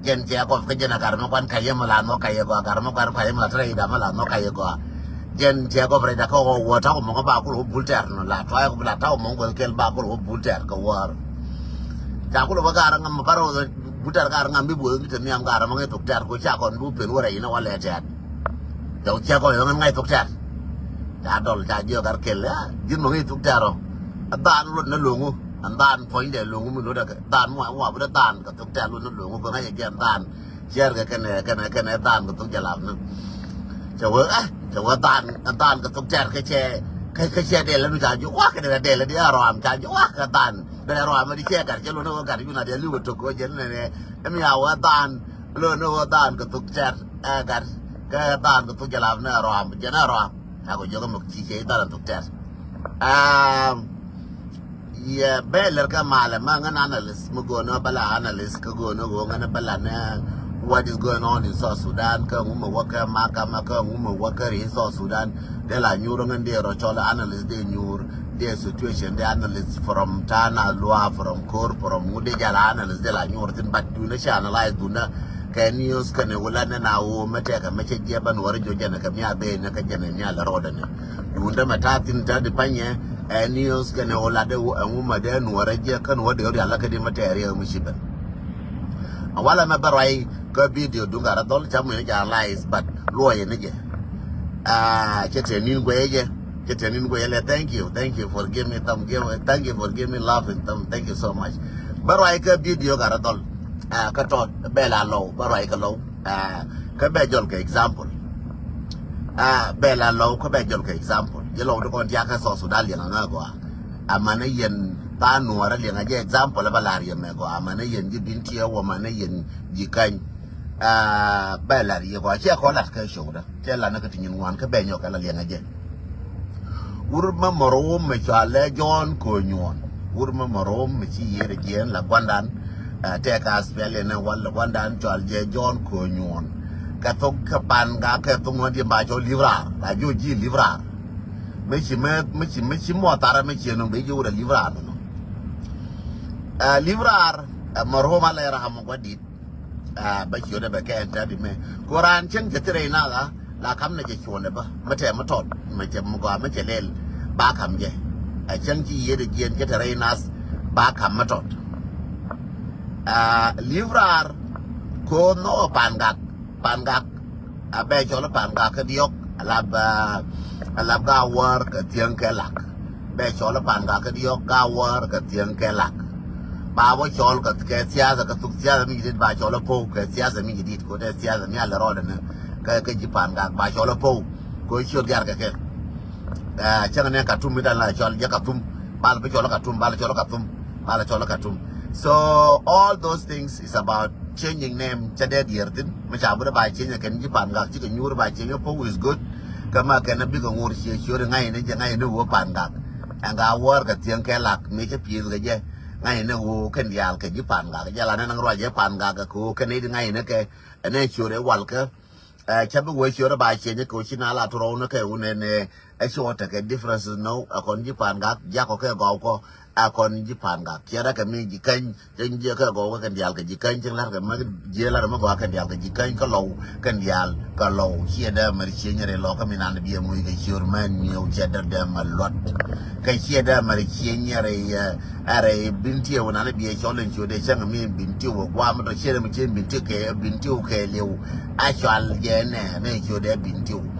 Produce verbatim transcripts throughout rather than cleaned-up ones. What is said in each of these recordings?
Jɛn cɛ gɔf kä jɛn a gar mɛ kuan kayɛ mɛ la nhɔk kayɛ gɔa, gar mɛ kuan kayɛ mɛ la tɛrɛ ida mɛ la nhɔk kayɛ gɔa. Jɛn cɛ gɔf rɛy da kä ɣɔw wä ta̱w mɔŋ ba kul wä bul tɛr nɔ la tuay kul la ta̱w mɔŋ bä kɛl ba kul wä bul tɛr kä wäär. Ca kul wä gar ŋam mɛ bar wä bul tɛr gar ŋam bi buɔth mi te nhiam gar mɛ ŋɛ thuk tɛr ko ca kɔn du pen wä rɛy inɛ wä lɛ tɛr. Jɔw cɛ gɔf yɛ ŋan ŋa̱c thuk tɛr. Ca dɔl ca jiɔ gar kɛl ya ji̱n mɛ ŋɛ thuk tɛr ɔ. A dhan luɔt ni loŋu. An dhan puɔ̱nydɛ loŋu mi luɔt ɛ kɛ dhan mɔ ɛ ŋuap dɛ dhan kɛ thuk tɛr luɔt ni loŋu kɛ ŋa̱c ɛ jɛn dhan. Ciɛɛr kɛ kɛnɛ kɛnɛ kɛnɛ dhan kɛ thuk jɛ lap ni. Cɛ wee ɛ cɛ wee dhan dhan kɛ thuk tɛr kɛ cɛ kɛ kɛ cɛ dɛlɛ mi ca ji̱ wak kɛ dɛlɛ dɛlɛ di aroam ca ji̱ wak kɛ dhan dɛlɛ aroam di cɛ gat cɛ lo̱n ni wee gat yun a dɛl li̱w kɛ tok kɛ wee jɛn nɛ nɛ. Ɛmi a wee dhan lo̱n ni wee dhan kɛ thuk tɛr ɛ gat kɛ dhan kɛ thuk jɛ lap ni aroam jɛn aroam. Ɛ kɛ jiök ɛmɛ ci cɛ i̱ dhan kɛ thuk tɛr. Yɛ bɛ lɛr kɛ malɛ ma ŋän analyst mi go̱o̱n ɔ bala analyst kä go̱o̱n ɔ ŋän bala nɛ what is going on in South Sudan kä ŋumɛ wä kä makama kä ŋumɛ wä kä ri South Sudan. Dee la nyuur ŋän dee rɔ cɔl analyst dee nyuur dee situation dee analyst from tana lua from kor from ŋu dee jala analyst dee la nyuur thin but duna ci analyze duna kɛ news kɛnɛ wula nɛ na wo mɛ tɛkɛ mɛ cɛ jiɛ ban wari jo jɛnɛ kɛ mia bee nɛ kɛ jɛnɛ mia lɛ rɔɔdɛ nɛ. Duundä mɛ ta̱a̱ thi̱n ta̱a̱ di panyɛ ɛ news kɛnɛ ɣöö latdɛ ɣöö ɛŋu mɛ dee nuɔrɛ jiɛ kä nuɔr dee ɣöö rial lä kä di mɛ tɛɛr yɛ mi ci ben. A walɛ mɛ bä ruac kä video duŋ gat rɛ dhɔl ca muc ni ca lies but luɔyɛ ni jɛ. Cɛ tɛ nin guɛyɛ jɛ cɛ tɛ nin guɛyɛ lɛ thank you thank you for give me thumb give thank you for give me love and thumb thank you so much. Bä ruac kä video gat rɛ dhɔl kä tɔt bɛ la lɔw bä ruac kä lɔw. Kä bɛ jɔl kɛ example. Bɛ la lɔw kä bɛ jɔl kɛ example jɛ lɔw ti kɔn tiak kä South Sudan liɛŋ aŋa gɔa. Amanɛ yɛn tha nuɔrɛ liɛŋ a jɛ example ɛ bä lar yɛ mɛ gɔa amanɛ yɛn ji̱ bin tiɛ wä amanɛ yɛn ji̱ kany. Bɛ lar yɛ gɔa ciɛ kɔ lat kä show dä ciɛ lat ni kä ti nyin ŋuan kä bɛ nyɔk kɛ la liɛŋ a jɛ. Wur mä mɔr wum mi cɔalɛ John Konyuɔn. Wur mä mɔr wum mi ci yier jiɛn la guandan. Tɛk a spiɛl in wal la guandan cɔal jɛ John Konyuɔn. Kɛ thok kɛ pan ga kɛ thok ŋuan di ba cɔl liv raar la jo ji liv raar. Mi ci mi mi ci mi ci mɔ thara mi ci nɔ bi ji wur a liv raar nɔ. Liv raar mɔr wum a lɛ raham guadit. Bä ciötdɛ bɛ kɛ ɛn tɛ̈t imɛ ku raan cäŋ cɛ thirɛ inath a la kam nɛ cɛ cuɔ̱ndɛ bä mi tɛm mi tɔt mi cɛ mi gɔaa mi cɛ lɛl. Ba kam jɛ ɛ cäŋ ci yiëëdɛ jiɛn cɛ tɛrɛ inath. Ba kam mi tɔt. Li̱v raar ko̱o̱n nhɔk ɛ pa̱a̱n gak pa̱a̱n gak. A bɛ cɔl i̱ pa̱a̱n gak kä diɔ̱k a lap a lap ga wäär kɛ thiäŋ kɛ lak. Bɛ cɔl i̱ pa̱a̱n gak kä diɔ̱k ga wäär kɛ thiäŋ kɛ lak. Ba wä cɔl kɛ kɛ thiathɛ kɛ thuk thiathɛ mi ci dit ba cɔl i̱ po̱w kɛ thiathɛ mi ci dit ko dee thiathɛ mi alɛ rɔɔdɛ ni kɛ kɛ ji̱ pa̱a̱n gak ba cɔl i̱ po̱w. Ko ciöt diaar kɛ kɛ. Cäŋ ni Katum mi dan la cɔl jɛ Katum bal bi cɔl i̱ Katum bal cɔl i̱ Katum bal cɔl i̱ Katum. So all those things is about changing name cɛ dee diɛɛr thin mi ca but ba change kɛn ji̱ pa̱a̱n gak cikɛ nyuur ba change po̱w is good. Kä ma kɛn a bikɛ ŋuur ciɛ ciöt ŋa̱c ni jɛ ŋa̱c ni wä pa̱a̱n gak. Ɛn ka wäär kɛ thiäŋ kɛ lak mi cɛ pi̱eth kɛ jɛ ŋa̱c ni wä kɛn diaal kɛ ji̱ pa̱a̱n gak jɛ la ni naŋ ruac jɛ pa̱a̱n gak kɛ wä kɛn ni di ŋa̱c ni kɛ ɛn ɛ ciöt ɛ wal kä. Ɛ cä bi wee ciöt ɛ ba change kɛ wä ci na la tɔrɔw ni kɛ wä nɛn ɛ. Ɛ ci wä tekɛ differences nɔ ɛ kɔn ji̱ pa̱a̱n gak jakɔ kɛ gɔw kɔ. A kɔn ji̱ pa̱a̱n gak ciɛ rɛ kɛ mi ji̱ käny cäŋ jiɛ kɛ gɔw kɛ kɛn diaal kɛ ji̱ käny cäŋ la̱r kɛ mɛ jiɛ la̱r mɛ gɔw kɛ kɛn diaal kɛ ji̱ käny kä lɔw kɛn diaal kɛ lɔw ciɛ dee mɛr ciɛ nyɛrɛ lɔ kä mi nan biɛ muc kɛ ciöt mɛn miɛw ciɛ dee dee mɛ luɔt. Kɛ ciɛ dee mɛr ciɛ nyɛrɛ yɛ ɛrɛ bin tiɛ wä nan biɛ cɔl in ciöt dee cäŋ mi bin tiɛ wä guam tɔ ciɛ dee mi ciɛ bin tiɛ kɛ bin tiɛ kɛ liw. A cɔal jɛ nɛ nɛ ciöt dee bin tiɛ wä.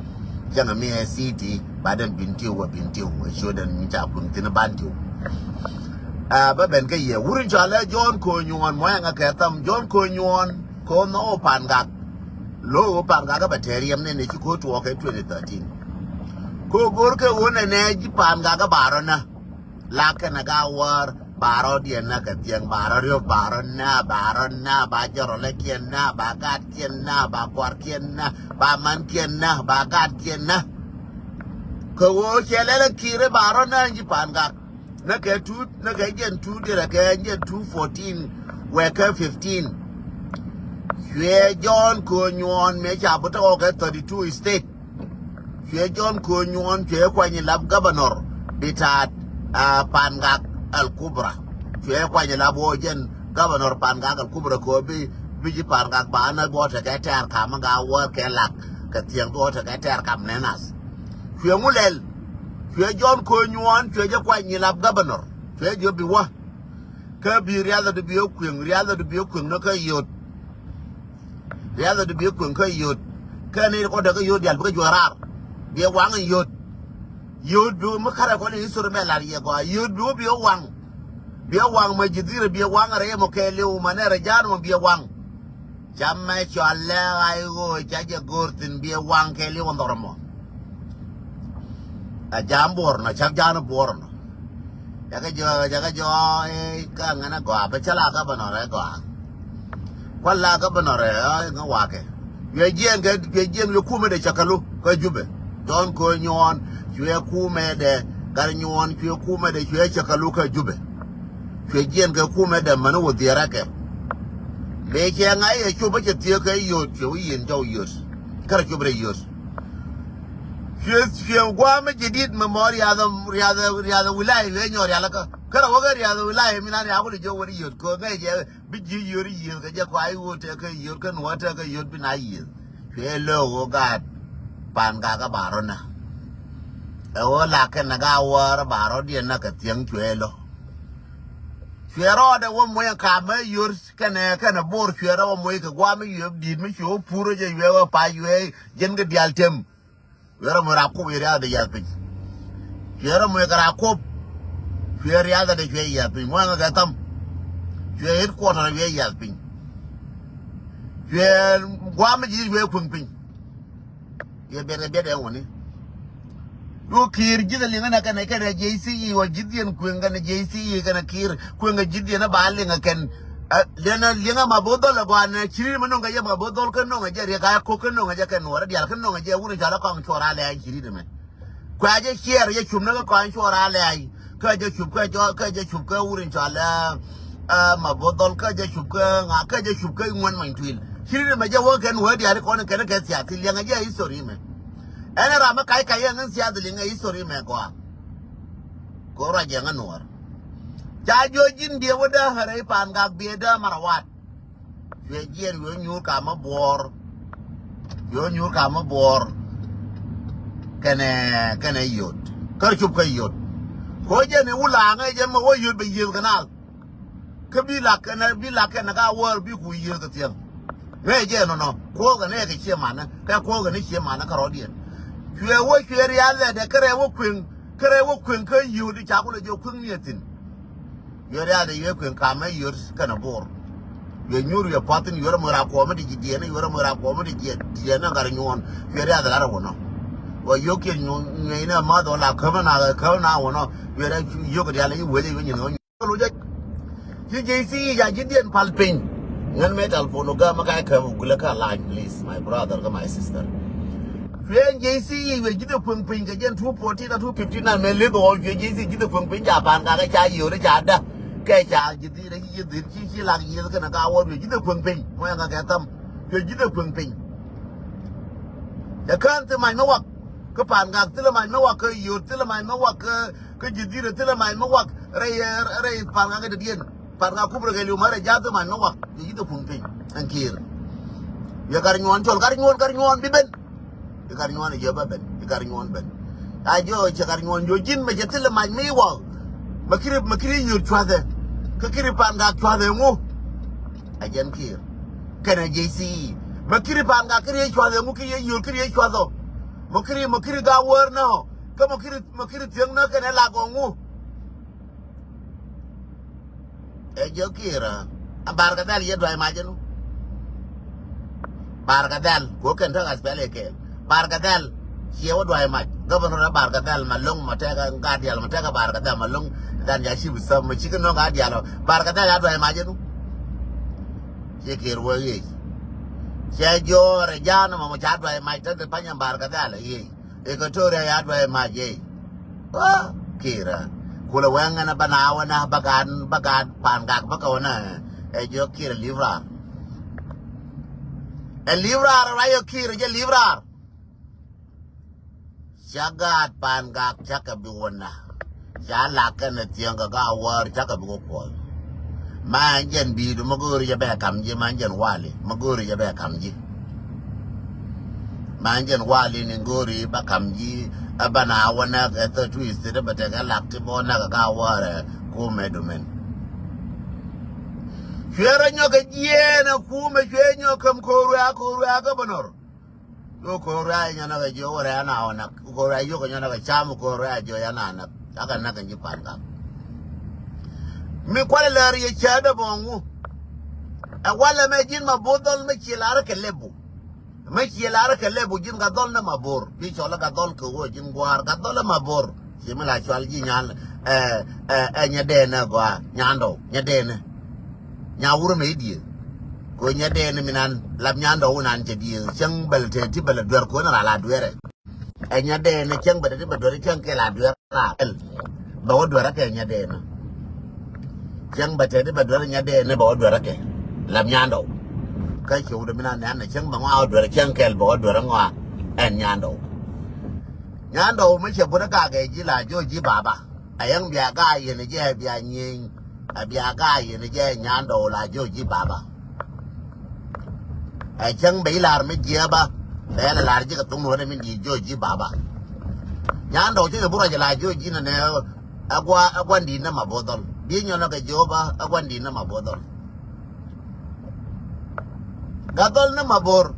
Cäŋ mi ɛ city ba den bin tiw wä bin tiw wä ciö den mi ca kuŋ thin ban tiw. Ɛ bä ben kä yɛ wur in cɔalɛ John Konyuɔn muɔ̱yɛ ŋa kɛ tham John Konyuɔn ko nhɔ wä pa̱a̱n gak. Lo wä pa̱a̱n gak kä bɛ tɛɛr yɛm nɛn ɛ ci ko tuɔɔk kɛ twenty thirteen. Ko go̱r kɛ wä nɛnɛ ji̱ pa̱a̱n gak kä ba rɔ nä. Lak kɛnɛ ga wäär ba rɔ diɛn nä kɛ thiɛŋ ba rɔ riöp ba rɔ nä ba rɔ nä ba jɛ rɔ lɛ kiɛn nä ba gat kiɛn nä ba kuar kiɛn nä ba man kiɛn nä ba gat kiɛn nä. Kɛ ɣöö cɛ lɛl ɛ ki̱i̱r ɛ ba rɔ nä ji̱ pa̱a̱n gak. Nä kɛ tuut nä kɛ jɛn tuut dirɛ kɛ jɛn two fourteen wɛ kɛ fifteen. Cuɛ John Konyuɔn mëë ca bi tɔk kɛ thirty two state. Cuɛ John Konyuɔn cuɛ kuany lap governor bitaat Pangak Al Kubra. Cuɛ kuany lap wä jɛn governor Pangak Al Kubra kɛ bi Bi ji̱ Pangak ba na bɔ tekɛ tɛɛr kam ga wä kɛ lak kɛ thiɛŋ bɔ tekɛ tɛɛr kam nɛ nath. Cuɛ ŋu lɛl. Cuɛ John Koy Nyuɔn, cuɛ jɛ kuany nyi lap governor. Cuɛ jɛ bi wä. Kä bi riath adu bi kueŋ, riath adu bi kueŋ ni kä yot. Riath adu bi kueŋ kä yot. Kä ni kɔ dɛ kä yot dial bi kä juɛ rar. Bi waŋ in yot. Yot bi mi karɛ kɔn in history mɛ lar yɛ gɔaa. Yot bi bi waŋ. Biɛ waŋ mɛ ji̱ dhirɛ biɛ waŋ rɛ mɔ kɛɛliw mɛ nɛ rɛ ja̱a̱n mɔ biɛ waŋ. Ca mɛ cɔal lɛ ɣa̱c ɣöö ca jɛ go̱o̱r thi̱n biɛ waŋ kɛɛliw ɛ nhɔrɛ mɔ. Ɛ ja̱a̱n buɔr nɔ cak ja̱a̱n buɔr nɔ. Cakɛ jɔɔ cakɛ jɔɔ ɛ kä ŋɛn ɛ gɔaa bɛ cä la kä bɛ nɔrɛ gɔaa. Kua̱l la kä bɛ nɔrɛ ɛ ŋä wakɛ. Cuɛ jiɛn kɛ cuɛ jiɛn cuɛ kumɛ dee cɛ kälu kä Jubɛ. John Koy Nyuɔn cuɛ kumɛ dee Gat Nyuɔn cuɛ kumɛ dee cuɛ cɛ kälu kä Jubɛ. Cuɛ jiɛn kɛ kumɛ dee mɛn wä dhiɛrɛ kɛ. Mëë cɛ ŋa̱c ɛ cop bä cɛ thiee kɛ yot cuɛ wä yin jɔw yot. Kärɛ cop rɛ yot. Cuɛ cuɛ gua̱a̱mɛ jɛ dit mɛ mɔ riathɛ riathɛ riathɛ wilay wee nyɔ rialä kä. Kärɛ wä kɛ riathɛ wilay mi nan riaku lɛ jɔw wä ri yot kɛ ŋa̱c jɛ. Bi ji̱ yio̱r yiëëth kɛ jɛ kɔac ɣöö tekɛ yio̱r kä nuɔ̱ɔ̱r tekɛ yio̱r bi na yiëëth. Cuɛ lo̱o̱k ɣöö gaat Pangak ɛ ba rɔ̱ nä. Ɛ ɣöö lak kɛn ɛ gaat wäär ɛ ba rɔ̱diɛn nä kɛ thiäŋ cuɛ lo̱. Cuɛ rɔɔdɛ wä muɔ̱c ɛ ka̱m ɛ yio̱r kɛnɛ kɛnɛ bo̱r cuɛ rɔ wä muɔ̱c kɛ gua̱a̱m mi yuëëp di̱i̱t mi cuɛ wä pur ɛ jɛ yuɛ wä pa̱c yuɛ ji̱n kɛ diaal tem. Cuɛ rɔ muɔc raa kop cuɛ riath bɛ yiath piny. Cuɛ rɔ muɔc kɛ raa kop. Cuɛ riath adɛ cuɛ yiath piny muɔc kɛ kɛ tham. Cuɛ headquarter cuɛ yiath piny. Cuɛ guam mi ji̱ cuɛ kueŋ piny. Yɛ biɛt kɛ biɛt ɛn wuni. Duɔ kiir ji̱th liŋä nɛ kɛnɛ kɛnɛ J C E wä ji̱th yɛn kueŋ kɛnɛ J C E kɛnɛ kiir kueŋ kɛ ji̱th yɛn ɛ ba liŋä kɛn. Liɛn liŋä ma bo̱ dhɔl ɛ gɔaa nɛ ci̱ri mi no̱ŋ kɛ jɛ ma bo̱ dhɔl kä no̱ŋ ɛ jɛ riɛk a ko̱k kä no̱ŋ ɛ jɛ kɛn nuɔrä diaal kä no̱ŋ ɛ jɛ wun in cɔal ɛ kɔaŋ cuɔr a lɛɛny ci̱ri mi. Kuɛ a jɛ ciɛɛr jɛ cum ni kä kɔaŋ cuɔr a lɛɛny kä jɛ cup kä jɔ kä jɛ cup kä wun in cɔal ɛ ma bo̱ dhɔl kä jɛ cup kä ŋa kä jɛ cup kä ŋuɛn many tuil ci̱ri mi jɛ wä kɛn wä diaal kɔn kɛn kɛ thiath thi liɛŋ ɛ jɛ history mi. Ɛn ɛ ram mi kac kac yɛ ŋän thiath liɛŋ ɛ history mi kɔa. Kɛ ɣöö ruac jɛ ŋä nuɔɔr. Ca jiɔ ji̱n biɛ wä dääk ɣärɛ i̱ Pangak biɛ dääk marawat. Cuɛ jiɛn cuɛ nyuur kamä buɔɔr. Cuɛ nyuur kamä buɔɔr. Kɛnɛ kɛnɛ yot kä cop kä yot. Kɛ ɣöö jɛn i̱ wulaŋä jɛ mɛ wä yot bɛ yiëth kɛ nal. Kä bi lak kɛn bi lak kɛn ka wäär bi ku yiëë kɛ thiäŋ. Ŋäcɛ jɛ nɔnɔ kuɔɔkɛ ni kɛ ciɛ manä kɛ kuɔɔkɛ ni ciɛ manä kärɔɔdiɛn. Cuɛ wä cuɛ rial lɛtdɛ kärɛ wä kueŋ kärɛ wä kueŋ kä yiöödi ca kulɛ jɛ kueŋ ni ɛ thi̱n. Cuɛ rial lɛ cuɛ kueŋ kamɛ yiööd kɛnɛ bo̱o̱r. Cuɛ nyuur cuɛ pua̱thin cuɛ rɛ moc rak kuɔmä ti ji̱ diɛn cuɛ rɛ moc rak kuɔmä ti jiɛ diɛn ɛ gat nyuɔ̱ɔ̱n. Cuɛ rial lɛ lat ɛ wunɔ. Wä yio̱k kiɛ nyuɔ̱ɔ̱n ŋuɛy ni ɛ math ɔ la kämä na kämä na wunɔ. Cuɛ rɛ yio̱k rial lɛ ci wecɛ cuɛ nyin ɣä. Ci J C E ca ji̱ diɛn pal piny. Ŋän mëë telephone ɔ gäm kä kɛ gulɛ kä line please my brother kä my sister. Cuɛ J C E cuɛ ji̱ de kueŋ piny kɛ jɛn two fourteen a two fifteen an mëë lith ɣɔw cuɛ J C E ji̱ de kueŋ piny ca Pangak ca yiööri ca da. Kɛ ca ji̱ dhi̱i̱r ci ji̱ dhi̱i̱r ci ci lak yiëth kɛnɛ ka wä cuɛ ji̱ de kueŋ piny mɔ yɛn kä kɛ tham. Cuɛ ji̱ de kueŋ piny. Cɛ kään thil mac mi wak kä Pangak thilɛ mac mi wak kä yiöör thilɛ mac mi wak kä Kä ji̱ dhi̱rɛ thilɛ mac mi wak rɛy rɛy Pangak kɛ dädiɛn. Pangak kup rɛ kɛ li̱w ma rɛy ja̱th thil mac mi wak. Yɛ ji̱ dhɛ kuŋ piny ɛn kiɛɛr. Yɛ gat nyuɔ̱ɔ̱n cɔl gat nyuɔ̱ɔ̱n gat nyuɔ̱ɔ̱n bi ben. Yɛ gat nyuɔ̱ɔ̱n yɛ bä ben yɛ gat nyuɔ̱ɔ̱n ben. A jiɔ cɛ gat nyuɔ̱ɔ̱n jiɔ ji̱n mɛ cɛ thilɛ mac mi wak. Mɛ kiri mɛ kiri yio̱r cua̱thɛ. Kä kiri Pangak cua̱thɛ ŋu. A jɛn kiɛɛr. Kɛnɛ J C E mɛ kiri Pangak kiri yɛ cua̱thɛ ŋu kiri yɛ yio̱r kiri yɛ cua̱thɔ. Mɔ kiri mɔ kiri ga wäär nä ɔ. Kä mɔ kiri mɔ kiri thiäŋ nä kɛnɛ lak ɔ ŋu. Ɛ jiök ki̱i̱rä. A Bar Gadhɛl yɛ duay mac ɛnu. Bar Gadhɛl kuɔ kɛn tä ɣath pɛl ɛ kɛɛl. Bar Gadhɛl ciɛ wä duay mac. Gɔbɛnɔr ɛ Bar Gadhɛl ma lo̱ŋ ma tɛk ɛ gat diaal ma tɛk ɛ Bar Gadhɛl ma lo̱ŋ. Dan ca ci bi thäm ma ci kɛ nöŋ gat diaal ɔ Bar Gadhɛl a duay mac ɛnu. Ciɛ kiɛɛr wä ɣiec. Ciɛ jo̱o̱r ɛ ja̱a̱n ɛmɔ mɔ ca duay mac tä dee panyɛ Bar Gadhɛl ɛ ɣiec. Equatoria ya duay mac ey. Wa kiɛɛrä. Kulɛ wɛŋ ɛn ɛ bä na wä na bä gaat bä gaat Pangak bä kɛ wä na. Ɛ jiɔ kiɛɛrä li̱p raar. Ɛ li̱p raar ruac ɛ kiɛɛrä jɛ li̱p raar. Ca gaat Pangak cakɛ bi wä na. Ca lak kɛn ɛ thiäŋ kɛ gaat wäär cakɛ bi wä kuɔth. Ma jɛn bi̱i̱du ma go̱o̱ri jɛ bɛ kam ji̱, ma jɛn wali ma go̱o̱ri jɛ bɛ kam ji̱. Ma jɛn wali ni go̱o̱ri ba kam ji̱. Ɛ bana wä näk ɛ thä twi state bɛ tekɛ lak ti bä wä näk ɛ ka wärɛ kumɛ dumen. Cuɛ rɔ nyɔk kɛ jiɛɛn ɛ kumɛ, cuɛ nyɔk käm ko̱o̱r wɛ̈ɛ̈, ko̱o̱r wɛ̈ɛ̈ governor. Yo ko̱o̱r wɛ̈ɛ̈ nyɔnakɛ jiɔ wärɛ ana wä näk, ko̱o̱r wɛ̈ɛ̈ yokɛ nyɔnakɛ cam, ko̱o̱r wɛ̈ɛ̈ jiɔ yana näk. Cakɛ näk kɛ ji̱ pan gak. Mi kualɛ lɛr yɛ cäätdä bɔŋ wu. Ɛ walɛ mɛ ji̱n Mabor dhɔl mɛ ci lar kɛ lɛpu. Mɛ ci lar kɛ lɛpu ji̱n Gatdhɔl ni Mabor. Bi cɔl Gatdhɔl kɛ ɣöö ji̱n gua̱a̱r Gatdhɔl ni Mabor. Ci mi la cual ji̱ nyan ɛ ɛ ɛ nyɛ dɛɛn ɛ gɔaa nyandɔw nyɛ dɛɛn ɛ. Nya wurɛ mɛ i̱ diee. Kɛ ɣöö nyɛ dɛɛn ɛ mi nan lap nyandɔw winan cɛ diee cäŋ bɛl tɛ ti bɛl ɛ duer kɛ ɣöö ni ral a duerɛ. Ɛ nyɛ dɛɛn ɛ cäŋ bɛ tɛ ti bɛ duer cäŋ kɛl a duer. Raakɛl bɛ wä duer ɛ kɛ nyɛ dɛɛn ɛ. Cäŋ bɛ tɛ ti bɛ duer ɛ nyɛ dɛɛn ɛ bɛ wä duer ɛ kɛ. Lap nyandɔw. Kä ci wut ɛ mi na nɛn ɛ cäŋ bɛ ŋɔa wä duer ɛ cäŋ kɛl bɛ wä duer ɛ ŋɔa ɛn nyandɔw. Nyandɔw mi cɛ but ɛ gak ɛ ji̱ la jiɔ ji̱ baba. Ɛ yɛŋ bia gak yɛn ɛ jɛ bia nyieny. Ɛ bia gak yɛn ɛ jɛ nyandɔw la jiɔ ji̱ baba. Ɛ cäŋ bɛ i̱ lar mi jiɛɛba. Bɛ yɛn ɛ lar ji̱ kɛ thok nuɔ̱ɔ̱dɛ mi di̱i̱t jiɔ ji̱ baba. Nyandɔw cä kɛ burɔ jɛ lar jiɔ ji̱ nɛ nɛ. Ɛ gua ɛ gua̱n di̱i̱t nɛ Mabor dhɔl bi nyɔnɛ kɛ jiɔba ɛ gua̱n di̱i̱t nɛ Mabor dhɔl. Gatdhɔl ni Mabor.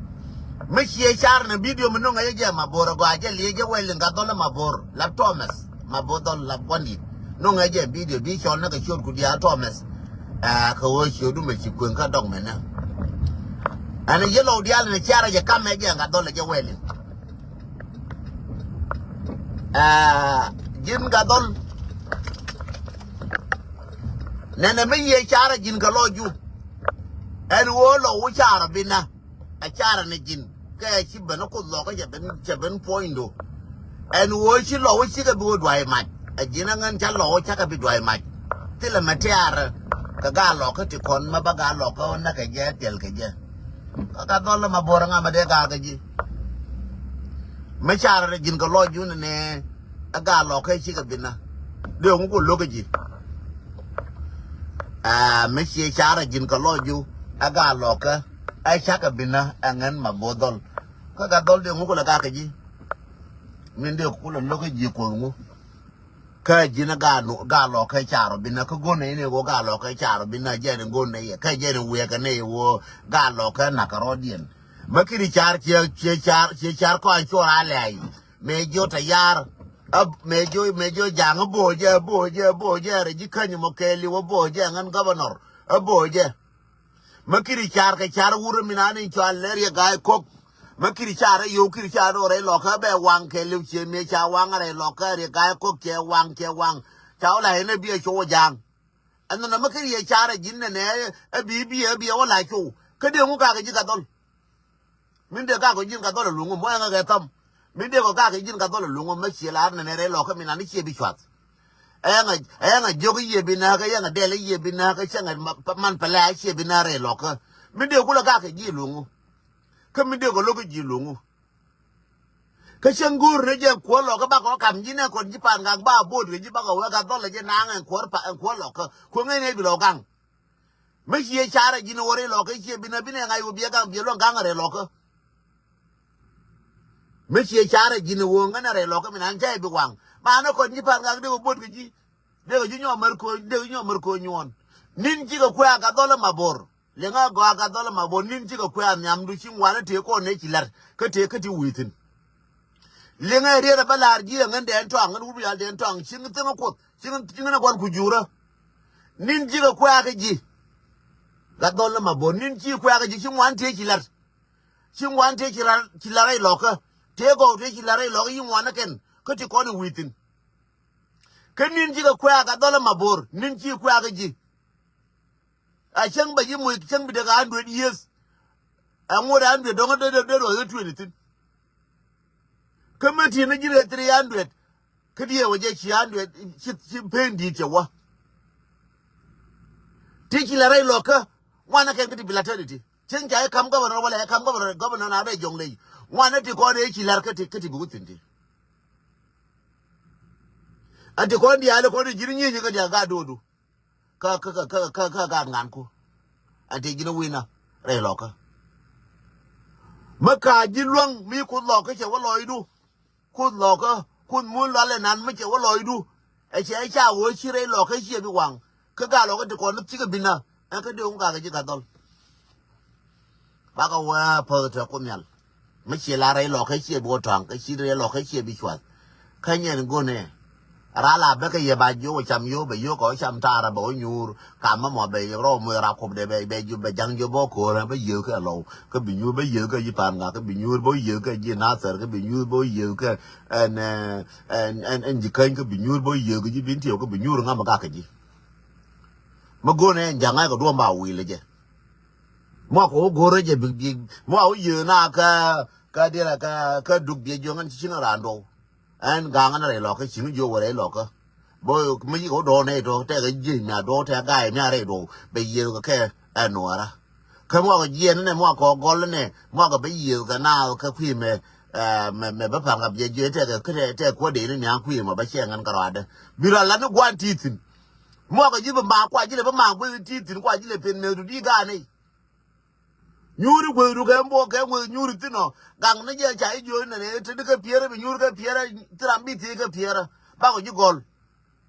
Mi ciɛ car ni bidio mi nuŋ ɛ jɛ Mabor ɛ gɔaa jɛ liɛ jɛ wɛl in Gatdhɔl ni Mabor la Thomas. Mabor dhɔl la gua̱n di̱i̱t. Nuŋ ɛ jɛ bidio bi cɔl ni kɛ ciöt ku diaal Thomas. Ɛ kɛ ɣöö ciöt du mɛ ci kueŋ kä dɔk mɛnɛ. Ɛn yɛ lɔw diaal ni ciarɛ jɛ kam ɛ jɛ Gatdhɔl ɛ jɛ wɛl in. Ɛ ji̱n Gatdhɔl. Nɛnɛ mi yiëë carɛ ji̱n kɛ lɔc ju. Ɛn ɣöö lɔ wä carɛ bi na. Ɛ carɛ ni ji̱n kɛ ci ben ɛ Kuoth lɔkä cɛ ben cɛ ben puɔ̱nydu. Ɛn ɣöö ci lɔ wä cikɛ bi wä duay mac. Ɛ ji̱n ɛ ŋän ca lɔ wä cakɛ bi duay mac. Thilɛ mɛ tiaarä kɛ gaa lɔkä ti kɔn mɛ bä gaa lɔkä wä näkɛ jɛ tiɛl kɛ jɛ. Kä Gatdhɔl ɛ Mabor ɛ ŋa mɛ dee gaa kä ji̱. Mi carɛ ji̱n kɛ lɔc jun ni ɛ gaa lɔkä cikɛ bi na. Dee ŋu ku lo̱kä ji̱. Aa mi ciɛ carɛ ji̱n kɛ lɔc ju ɛ gaa lɔkä ɛ cakɛ bi na ɛ ŋän Mabor dhɔl. Kä Gatdhɔl dee ŋu ku lɛ gaa kä ji̱. Min dee ku lɛ lo̱kä ji̱ Kuoth ŋu. Kä ji̱n gaa nu gaa lɔkä carɔ bi na kä go̱n nɛ in ɛ ɣöö gaa lɔkä carɔ bi na jɛn in go̱n nɛ yɛ kä jɛn in wiɛkɛ nɛ yɛ ɣöö gaa lɔkä nakä rɔ̱diɛn. Mä kiri car ciɛ ciɛ car ciɛ car kɔn cuɔr a lɛy. Mëë jiɔ tɛ yar. Mëë jiɔ mëë jiɔ jaŋ bo̱o̱ jɛ bo̱o̱ jɛ bo̱o̱ jɛ rɛ ji̱ käny mɔ kɛɛliw bo̱o̱ jɛ ŋän gɔbɛnɔr. Bo̱o̱ jɛ. Mä kiri car kɛ car wurä mi nani cɔal lɛ Riek Gai Kok. Mä kiri car rɛ yow kiri car rɛ lɔkä bɛ waŋ kɛɛliw ciɛ mëë ca waŋ rɛ lɔkä Riek Gai Kok cɛ waŋ cɛ waŋ. Ca wä la ɣän ɛ bi ɛ cuɔ wä ja̱a̱ŋ. Ɛn nɔnɔ mä kiri ɛ car ɛ ji̱n nɛnɛ ɛ bi bi ɛ bi ɛ wä la cuɔ. Kä dee ŋu kakɛ ji̱ Gatdhɔl. Min dee kakɛ ji̱n Gatdhɔl ɛ luŋ mɔ ɛŋɛ kɛ thɔm. Min dee kɔ kakɛ ji̱n Gatdhɔl ɛ luŋ mɔ mä ciɛ lar nɛnɛ rɛ lɔkä mi nani ciɛ bi cuath. Ɛyɛŋɛ ɛyɛŋɛ jiök i̱ yiëë bi nääkä, ɛyɛŋɛ dɛl i̱ yiëë bi nääkä, cäŋɛ man pɛlɛ a ciɛ bi nääkä rɛy lɔkä. Mi dee kulɛ gak kɛ ji̱ luŋu. Kä mi dee kɔ lo̱k ji̱ luŋu. Kä cäŋ go̱o̱r ni jɛ kuäär lɔkä bakɔ kam ji̱ nɛ kɔn ji̱ pan gak ba bo̱o̱t kɛ ji̱ bakɔ wee Gatdhɔl ɛ jɛ naŋ ɛn kuäär pa ɛn kuäär lɔkä. Kuäŋ ɛn ɛ bi lɔ gaŋ. Mi ciɛ carɛ ji̱n wä rɛy lɔkä ciɛ bi nä bi nɛ ŋa̱c wä biɛ gaŋ biɛ luɔ̱ŋ gaŋ rɛy lɔkä. Mi ciɛ carɛ ji̱n wä ŋän rɛy lɔkä mi nan cä ɛ bi waŋ. Ma nä kɔn ji̱ pan gak dee wä bo̱o̱t kɛ ji̱. Dee kɛ ji̱ nyɔk mär ko̱ dee kɛ ji̱ nyɔk mär ko̱ nyuɔ̱ɔ̱n. Ni̱n cikɛ kuɛ a Gatdhɔl ɛ Mabor. Liŋä gɔaa Gatdhɔl ɛ Mabor ni̱n cikɛ kuɛ a nhiamdu ci ŋuanä tëë kɔn nɛ ci la̱t kä tëë kä ti wi̱i̱ thi̱n. Liŋä riet ɛ bä la̱r ji̱ ɛ ŋän dɛn tɔaŋ ŋän wut bi yal dɛn tɔaŋ ci ŋän thi̱n ɛ Kuoth ci ŋän ci ŋän ɛ gua̱n ku juurä. Ni̱n cikɛ kuɛ a kä ji̱. Gatdhɔl ɛ Mabor ni̱n ci kuɛ a kä ji̱ ci ŋuan tëë ci la̱t. Ci ŋuan tëë ci la̱r ci la̱r rɛy lɔkä. Tëë gɔw tëë ci la̱r rɛy lɔkä yi ŋuanä kɛn kä ti kɔn i̱ wi̱i̱ thi̱n. Kä ni̱n cikɛ kuɛ a Gatdhɔl ɛ Mabor ni̱n ci kuɛ a kä ji̱. A cäŋ bɛ ji̱ moc cäŋ bi dee kɛ hundred years. Ɛŋu dee hundred dɔ̱ŋ dee dee dee ruɔth ɛ twenty thi̱n. Kä mɛ ti̱n ni ji̱n kɛ three hundred. Kä diee wä jɛ ci hundred ci ci pen di̱i̱t cɛ wä. Ti ci la rɛy lɔkä ŋuanä kɛn kä ti bi la tɛn iti cieŋ ca i̱ kam gɔbɛnɔr wala i̱ kam gɔbɛnɔr gɔbɛnɔr na rɛy jɔŋ ley. Ŋuanä ti kɔn i̱ ci lar kä ti kä ti bi wä thi̱n ti. A ti kɔn diaal i̱ kɔn i̱ ji̱n i̱ nyieny kä diaal gaat do̱o̱du. kä kä kä kä kä kä ŋanku. Ɛn ti ji̱n wi̱nä rɛy lɔkä. Mi ka ji̱ luäŋ mi Kuoth lɔkä cɛ wä lɔcdu. Kuoth lɔkä, Kuoth mun lual ɛnan mi cɛ wä lɔcdu. Ɛ cɛ ca wä ci rɛy lɔkä ciɛ bi waŋ. Kä gal lɔkä ti kɔn ni thikɛ binä. Ɛn kä dee wä gakɛ ji̱ ka dhɔl. Bakɛ wee päth te Kuoth Nhial. Mi ci la rɛy lɔkä ciɛ bi wä tɔ̱a̱ŋ, kä ci rɛy lɔkä ciɛ bi cuath. Kä nyɛn go̱nɛ. Ral a bäkɛ yɛ ba jiök wä cam yio̱w, bɛ yio̱w kɛ wä cam taarä bɛ wä nyuur. Kam mɛ mɔ bɛ rɔw muth ra kup dee bɛ, bɛ ju, bɛ ja̱ŋ jiök bä wä ko̱rä, bä yiëëk kɛ Lɔw. Kä bi nyuur bä yiëëk kɛ ji̱ Panga, kä bi nyuur bä yiëëk kɛ ji̱ Nathɛr, kä bi nyuur bä yiëëk kɛ ɛn, ɛn, ɛn, ɛn ji̱ käny, kä bi nyuur bä yiëëk kɛ ji̱ Bintiɛw, kä bi nyuur ŋa mɛ gak kɛ ji̱. Mɛ go̱nɛ ɛn ja̱ŋ ɛ kɛ duɔ̱ɔ̱m ba wi̱i̱l jɛ. Muak kɛ wä go̱rä jɛ bi, bi, muak wä yiëë na kä, kä diɛlɛ kä, kä duk biɛ jiɔŋ ɛn ci ciŋ raan duɔw. Ɛn gaŋ ɛn rɛy lɔkä ciŋ jiö wä rɛy lɔkä. Bä mi ci kɛ wä duɔw nɛy tɔ tɛkɛ jiec mia duɔw tɛk ga̱a̱c mia rɛy duɔw bɛ yiëë kɛ kɛ ɛn nuɔɔrä. Kä muak kɛ jiɛn nɛ muak kɛ wä gɔl nɛ muak kɛ bä yiëë kɛ naath kä kui̱ mɛ, ɛ, mɛ, mɛ bä paŋ kɛ biɛ jiö tɛkɛ kä tɛ, tɛ kuädɛ ni nia̱a̱ŋ kui̱ mɛ bä cɛ ŋän kɛ ruaadä. Bi rɔ la ni gua̱n ti thi̱n. Muɔkɛ ji̱ bi maak kua ji̱ lɛ bi maak gueth ti thi̱n kua ji̱ lɛ pen meth du di ga̱a̱n i̱. Nyuuri gueth du kɛ mbok kɛ gueth nyuuri thi̱n ɔ. Gaŋ ni jɛ ca i̱ jiööc nɛn ɛ te di kä piɛrä bi nyuuri kä piɛrä. Thi ram bi thiec kä piɛrä. Bakɔ ji̱ gɔl.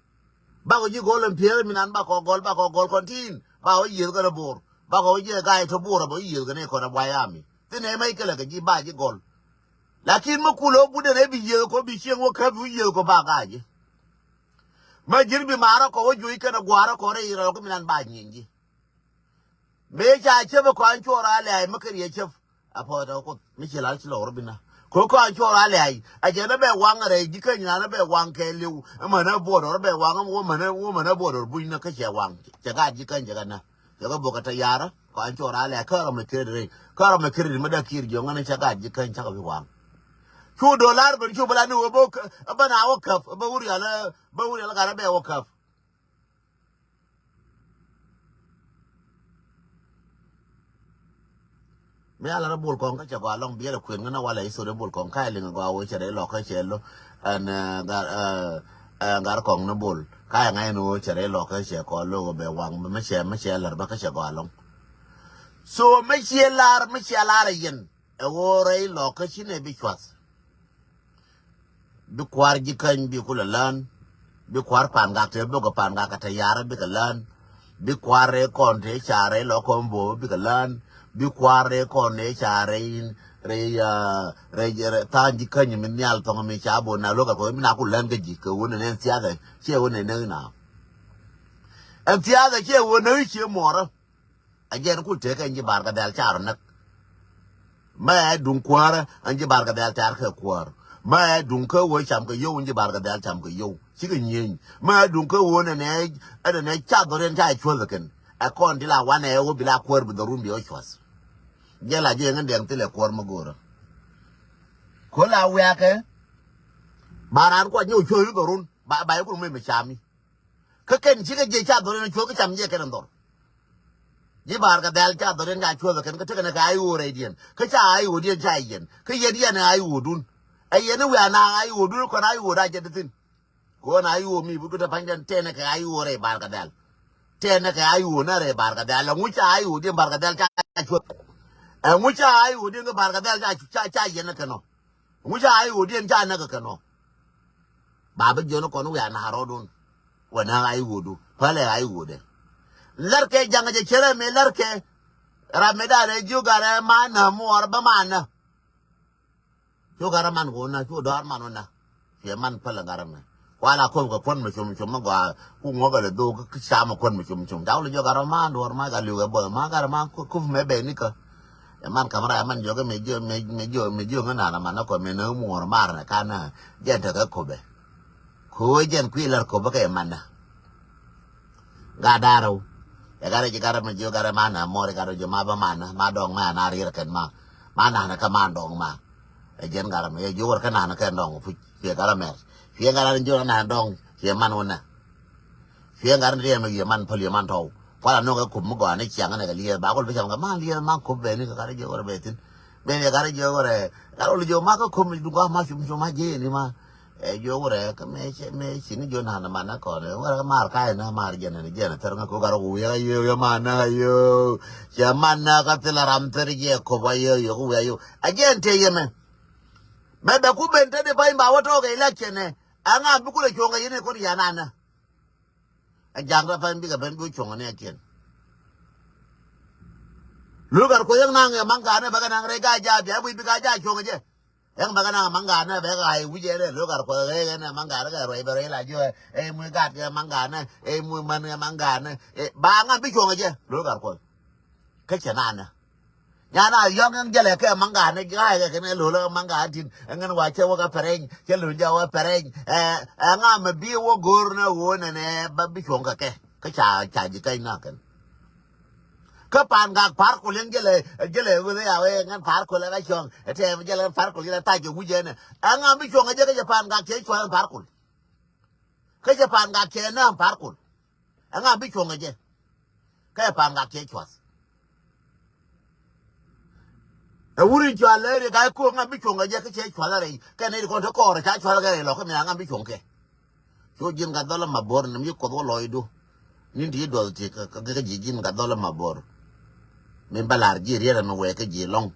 Bakɔ ji̱ gɔl ɛn piɛrä mi nan bakɔ gɔl bakɔ gɔl kɔn tin. Bakɔ yiëth kɛn ɛ bo̱o̱r. Bakɔ ji̱ ɛ ga̱a̱c tɔ bo̱o̱r ɛ bä yiëth kɛn ɛ kɔn ɛ buay ami. Thin ɛ mɛc kɛlɛ kɛ ji̱ ba ji̱ gɔl. Lakin mi kulɛ wä but ɛn ɛ bi yiëth kɔ bi cieŋ wä käp bi wä yiëth kɔ ba ga̱a̱c ji̱. Mä ji̱n bi maarä kɔ wä juɔ̱c kɛn ɛ gua̱a̱rä kɔ rɛy rɛw kä mi nan ba nyieny ji̱. Mëë ca cäp ɛ kɔn cuɔr a lɛ̈ɛ̈c mä kɛ riɛ cäp. A puɔth tɛ Kuoth mi ci lal ci lɔk rɔ bi na kɔ kɔn cuɔr a lɛ̈ɛ̈c a jɛn ɛ bɛ waŋ rɛy ji̱ käny nan ɛ bɛ waŋ kɛ liw. Ɛ män ɛ buɔdɔr ɛ bɛ waŋ ɛ wä män ɛ wä män ɛ buɔdɔr buny na kä cɛ waŋ. Cɛ gaat ji̱ käny cɛ kɛ na cɛ kɛ bok kɛ tɛ yarä kɔn cuɔr a lɛ̈ɛ̈c kä rɔ mɛ kred rɛy kä rɔ mɛ kred mä dee kir jiɔŋ ɛ ni cɛ gaat ji̱ käny cakɛ bi waŋ. Cu dolar ben cu bä la ni wä bä wä käp bä wä rial bä wä rial gat ɛ bɛ wä käp. Mi ala rɛ bol kɔŋ kä cɛ gɔaa lɔŋ biɛl ɛ kuën ŋä na walɛ i̱ thot ɛ bol kɔŋ ka ɛ liŋ ɛ gɔaa wee cɛ rɛ lɔk kä cɛ lo ɛn ɛ gar ɛ ɛ gar kɔŋ ni bol ka ɛ ŋa̱c ni wee cɛ rɛ lɔk kä cɛ kɔn lo bɛ waŋ mi cɛ mi cɛ lar bä kä cɛ gɔaa lɔŋ. So mi ciɛ lar mi ciɛ lar ɛ yɛn ɛ wee rɛy lɔk kä ci nɛ bi cuath. Bi kua̱r ji̱ käny bi kulɛ lään. Bi kua̱r pa̱a̱n gak te bok kɛ pa̱a̱n gak kɛ te ya̱rä bikɛ lään. Bi kua̱r rɛy kɔn te ca rɛy lɔ kɔn bo̱o̱ bikɛ lään. Bi kua̱r rɛy kɔn te ca rɛy rɛy rɛy tha̱a̱ŋ ji̱ käny mi nhial thɔŋ mi ca bo̱o̱ na lo̱k kɛ kɔn mi na ku lään kä ji̱ kɛ wun ɛn ɛn thiathɛ ciɛ wun ɛn näk na. Ɛn thiathɛ ciɛ wun näk ciɛ muɔrä. A jɛn kul tëëk ɛn ji̱ Barkɛ Dhɛl carɔ näk. Mɛ ɛ duŋ kuäärä ɛn ji̱ Barkɛ Dhɛl car kɛ kuäär. Mɛ ɛ duŋ kä wee cam kɛ yio̱w ɛn ji̱ Barkɛ Dhɛl cam kɛ yio̱w cikɛ nyieny. Mɛ ɛ duŋ kä wee nɛnɛ ɛn nɛnɛ ca dhɔriɛn ca cuäth kɛn. Ɛ kɔn ti la wanɛ ɛ wee bi la kuäär bi dhɔrun bi ɛ cuath. Jɛ la jɛ ŋän dɛŋ thilɛ kuäär mi go̱o̱rä. Ko̱ la wiakɛ ba raan kuac nyɛ wä cuäth i̱ dhɔrun ba ba yɛ kun mɛ mi cami. Kä kɛn cikɛ jiɛ ca dhɔriɛn cuɔth kä cam jiɛ kɛn in dhɔr. Ji̱ Barkɛ Dhɛl ca dhɔriɛn ca cuɔth kɛn kä tekɛ ni kɛ a i̱ ɣöö rɛydiɛn kä ca a i̱ ɣöödiɛn ca yɛn kä yɛn yɛn a i̱ ɣöödun. Ɛ yɛn i̱ wiaa na a i̱ ɣöödun kɔn a i̱ ɣööd a jɛ di thi̱n. Kɔn a i̱ ɣöö mi bi gutɛ pa̱nydan tɛnɛ kɛ a i̱ ɣöö rɛy Barkɛ Dhɛl. Tɛnɛ kɛ a i̱ ɣöö na rɛy Barkɛ Dhɛl ɛŋu ca a i̱ ɣöödiɛn Barkɛ Dhɛl ca cuɔth. Ɛŋu ca a i̱ ɣöödiɛn kä Barkɛ Dhɛl ca ca yɛn kɛn ɔ. Ŋuca a i̱ ɣöödiɛn ca näk kɛ kɛ nɔ. Ba bi jiɔn kɔn wiaa na rɔɔdun. Wɛ na a i̱ ɣöödu pälɛ a i̱ ɣöödɛ. Lärkɛ jaŋ jɛ cɛ rɛ mëë lärkɛ. Ram mëë da̱rɛ jiök garɛ man na muɔɔr bä man na. Cu garɛ man kɛ wä na cu dɔ̱a̱r man wä na. Ciɛ man pälɛ garɛ mɛ. Kual a köp kɛ kuän mi cum cum mi gɔaa ku ŋuɔk kɛ lɛ dhok kä cam kuän mi cum cum ca wä lɛ jiök garɛ man duɔ̱ɔ̱r ma gat liw kɛ bo̱th ma garɛ man köp mɛ bɛ nikä. Ɛ man kamra ɛ man jiök mi jiök mi jiök mi jiök ŋä nana man nä kɔ mi nä muɔɔr mar nä kan nä jɛn tekɛ kopɛ. Ko jɛn kui̱ lär kopɛ kɛ man nä. Ga darɛw. Ɛ garɛ ji̱ garɛ mi jiök garɛ man nä mɔɔr garɛ ji̱ ma bä man nä ma dɔŋ ma na rier kɛn ma. Ma nana kɛ man dɔŋ ma. Ɛ jɛn garɛ mi ɛ jiök wär kɛ nana kɛ dɔŋ puc. Ciɛ garɛ mɛr. Ciɛ garɛ jiök nana dɔŋ ciɛ man wä nä. Cuɛ ŋa̱r ni riɛm yɛ man päl yɛ man tɔw. Kual anɔk ɛ kup mi gɔaa ni ciaŋ ni kɛ liɛth ba kul bi cam kɛ man liɛth man kup bɛ ni kɛ gat jiɛ wɛrɛ bɛ thin. Bɛ ni gat jiɛ wɛrɛ gat wɛrɛ jiɛ ma kä kup mi duŋ kɔa ma cum cum ma jiɛ ni ma. Ɛ jiök wurɛ kä mëë ci, mëë ci ni jiön han man na kɔn ɛ wurɛ kä mar ka̱a̱c na mar jɛn ni jɛn thɛr ŋä ko gar wi̱i̱ kä yio̱w yɛ man na yio̱w. Cɛ man na kä thil ram thɛr jɛ kop a yio̱w yio̱w wi̱i̱ a yio̱w. A jɛn tëë yɛ mɛ. Mɛ bɛ ku ben te di pany ba wä tɔɔk ɛ election ɛ. A ŋa bi kulɛ cuɔ̱ŋ kɛ yini kɔn yan anä. Ɛ ja̱ŋ rɛ pany bikɛ ben bi wä cuɔ̱ŋ ni a kiɛn. Lul gar kuɔth yäŋ naŋ ɛ maŋ ganɛ bɛ kɛ naŋ rɛy ga ja̱a̱ bia wi̱i̱ bi ga ja̱a̱ cuɔ̱ŋ jɛ. Ɛŋ bɛ kɛ naŋ maŋ ganɛ bɛ kɛ ɣa̱c wi̱c ɛn ɛ lo̱k ar kuɔth ɣɛɛ ɛn ɛ maŋ ganɛ kɛ ruɛc bɛ ruɛc la jiɔ ɛ muc gat kɛ maŋ ganɛ ɛ muc män kɛ maŋ ganɛ. Ba ŋa̱m bi cuɔ̱ŋ jɛ lo̱k ar kuɔth. Kä cɛ nanɛ nyan a yɔ̱ŋ ɛn jɛlɛ kɛ maŋ ganɛ ɣa̱c kɛ kɛn ɛ lo̱k maŋ ganɛ tin ɛŋɛn wa cɛ wä kɛ pɛrɛny cɛ lo̱k jɛ wä pɛrɛny. Ɛ ŋa̱m bi wä go̱r nɛ ɣöö nɛnɛ ba bi cuɔ̱ŋ kɛ kɛ. Kä ca ca ji̱ kɛny na kɛn. Kä Pangak Par Kuɔl yɛn jɛlɛ jɛlɛ weth ya wee ŋän Par Kuɔl ɛ kä cuɔ̱ŋ ɛ tɛm jɛlɛ ŋän Par Kuɔl jɛlɛ tac jɛ wi̱c ɛnɛ. Ɛ ŋa mi cuɔ̱ŋ ɛ jɛ kä jɛ Pangak cɛ cua̱th ɛn Par Kuɔl. Kä jɛ Pangak cɛ nääm Par Kuɔl. Ɛ ŋa mi cuɔ̱ŋ ɛ jɛ kä jɛ Pangak cɛ cua̱th. Ɛ wuri cual lɛ ri ga̱a̱c ko̱o̱k ŋa bi cuɔ̱ŋ kɛ jɛ kä cɛ cual rɛy kɛ nɛy ti kɔn te kɔɔr ca cual kɛ rɛy lɔ kä mi a ŋa bi cuɔ̱ŋ kɛ. Cu ji̱n ka dhɔl ma bo̱r ni mi kuɔth wä lɔcdu. Ni̱n ti duɔth ti kä ji̱ ji̱n ka dhɔl ma bo̱r. Mi ba lar ji̱ riɛt ɛmɛ wɛɛ kä ji̱ lɔŋ.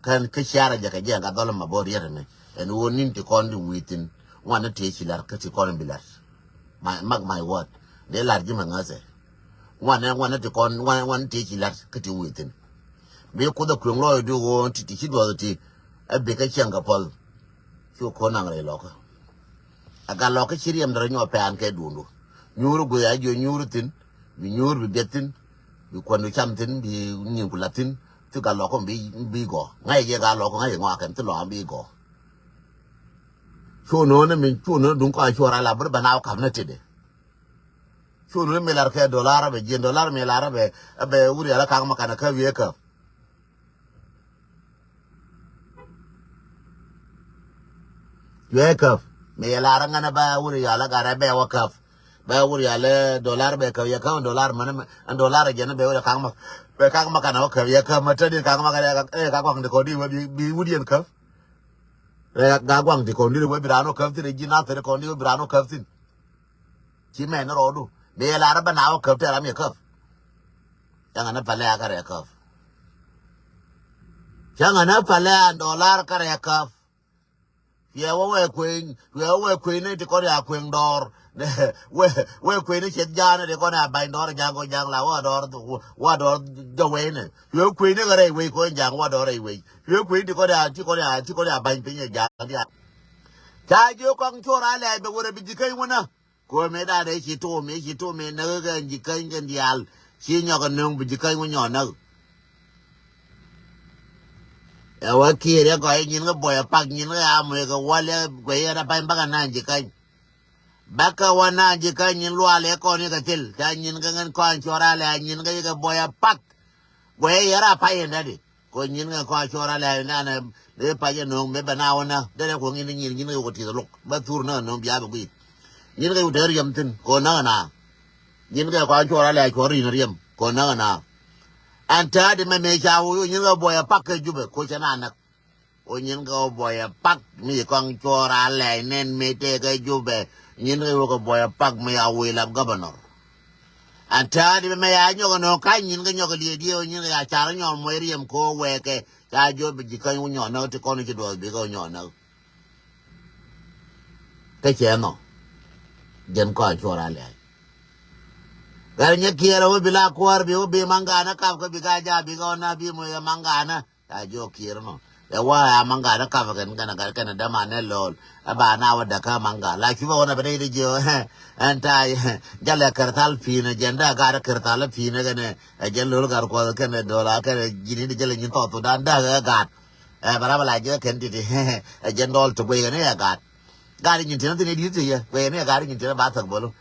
Kɛn kä ciarɛ jɛ kɛ jɛ ka dhɔl ma bo̱r riɛt ɛmɛ ɛn ɣöö ni̱n ti kɔn di wi̱i̱ thi̱n. Ŋuan ni ti ci lar kä ti kɔn bi lar. Mak my word. Dee lar ji̱ mɛ ŋäthɛ. Ŋuanɛ ŋuanɛ ti kɔn ŋuanɛ ŋuanɛ ti ci lat kä ti wi̱i̱ thi̱n. Bi kuoth a kueŋ lɔɔcdu ɣöö ti ti ci duɔth ti. Ɛ bi kä cieŋ kɛ puɔth. Cu ko̱n naŋ rɛy lɔkä. A gat lɔkä ci riɛm dɛ rɔ nyɔk pɛ̈ɛ̈n kɛ duundu. Nyuur guic a jiɔ nyuur thi̱n. Bi nyuur bi biɛth thi̱n. Bi kuändu cam thi̱n bi nyiŋku lath thi̱n. Thi gat lɔkä bi bi gɔɔ ŋa̱c yɛ gat lɔkä ŋa̱c yɛ ŋɔakɛn thi lɔkä bi gɔɔ. Cu no̱o̱n ni min cu no̱o̱n duŋ kɔn cuɔr a la bär bɛ na wä kap ni titdɛ. Cu no̱o̱n mi lar kɛ dolar bɛ jiɛn dolar mi lar bɛ bɛ wuri ala kaŋ ma kanɛ käp yɛ käp. Yɛ käp mi yɛ lar ŋänɛ bɛ wuri ala garɛ bɛ wä käp. Bɛ wuri ala dolar bɛ käp yɛ käp dolar mɛn dolar jɛn bɛ wuri kaŋ ma bɛ kaŋ ma kanɛ wä käp yɛ käp ma tɛt in kaŋ ma kanɛ ka kɔaŋ di kɔn di wä bi wuri yɛn käp. Rɛ ga guaŋ ti kɔn dit wee bi raan wä käp thin, ji̱ na thɛr kɔn dit wee bi raan wä käp thin. Ci mɛn ni rɔɔdu. Bi yɛ lar bä na wä käp tɛr am yɛ käp. Cäŋ ni pälɛ a kärɛ käp. Cäŋ ni pälɛ a dolar kärɛ käp. Yɛ wä wee kueny, yɛ wä wee kueny ni ti kɔn ya kueŋ dɔɔr. Wee, wee kueny ni cieth ja̱a̱n ni ti kɔn ya ba̱ny dɔɔr ja̱a̱n kɔn ja̱a̱n la wä dɔɔr, wä dɔɔr jɔ wee ni. Yɛ wä kueny ni kɛ rɛy wee kɔn ja̱a̱n wä dɔɔr rɛy wee. Yɛ kueny ti kɔn ya, ti kɔn ya, ti kɔn ya ba̱ny piny ja̱a̱n ya. Ca jiök kɔŋ cuɔr a lɛɛc bɛ wärɛ bi ji̱ käny wänä. Kuäär mëë da̱a̱n dee ci to̱o̱m mëë ci to̱o̱m mëë näk kɛ ji̱ käny kɛn diaal. Ci nyɔk kɛ nöŋ bi ji̱ käny wä nyɔk näk. Ɛ wä kiɛɛr yɛ gɔy nyin kä buɔy ɛ pak nyin kä a muëë kɛ wäl yɛ guɛy yɛ rɛ pa̱ny bäkɛ naan ji̱ käny. Bäkɛ wä naan ji̱ käny nyin luaal yɛ kɔn yɛ kɛ thil ca nyin kä ŋän kɔn cuɔr a lɛɛc nyin kä yɛ kɛ buɔy ɛ pak. Guɛy yɛ rɛ pa̱ny yɛ nädi. Kɔ nyin kɛ kɔn a cuɔr a lɛɛc nanɛ mëë pac ɛ no̱o̱ŋ mëë bɛ na wä nä derɛ kuɔ̱ŋ in nyin nyin kɛ wä ti̱th lo̱k bä thur nä no̱o̱ŋ bia bɛ gui̱i̱th. Nyin kɛ wä te riɛm thi̱n kɔ nä na. Nyin kɛ kɔn a cuɔr a lɛɛc cuɔr in riɛm kɔ nä na. Ɛn täädi mɛ mëë ca wä nyin kɛ buɔy a pak kɛ Jubɛ kɔ cɛ na näk. Kɔ nyin kɛ wä buɔy a pak mi kɔn cuɔr a lɛɛc nɛn mëë tëë kɛ Jubɛ. Nyin kɛ wä kɛ buɔy a pak mi a wä ilap gabɛnɔr. An tääri mɛ ya nyɔk nɔ ka nyin kä nyɔk liɛ diɛ wä nyin kä ya car nyɔk mɔ riɛm ko wɛkɛ ca jɔ bi ji̱ käny wä nyɔk näk ti kɔn ci duɔth bi kä wä nyɔk näk. Kä cɛ nɔ jɛn kɔn cuɔr a lɛɛc. Gat nyɛ kiɛɛr wä bi la kuäär bi wä bi maŋ ganä kap kä bi ka ja bi kä wä na bi mɔ yɛ maŋ ganä. Ca jiök kiɛɛr nɔ. Ɛ wa a maŋga ni kap kɛn kɛn kɛn kɛn dämanɛ lo̱l. Ɛ ba na wä däkä maŋga la cupɛ wä na bɛ dee jiök. Ɛn ta̱a̱ jalɛ kɛr thal pi̱i̱n ɛ jɛn dee gat kɛr thal pi̱i̱n ɛ kɛn ɛ jɛn lo̱l gat kuɔth kɛn ɛ do̱la kɛn ɛ ji̱n i̱ di jälɛ nyin thɔɔth thudan dee ɛ gat. Ɛ bɛ rap la jiök kɛn ti̱ti̱. Ɛ jɛn dɔɔl ti guiy kɛn ɛ gat. Gat nyin ti̱n thi̱n i̱ di̱t ti yɛ guiy kɛn ɛ gat nyin ti̱n ɛ ba thäk bolu.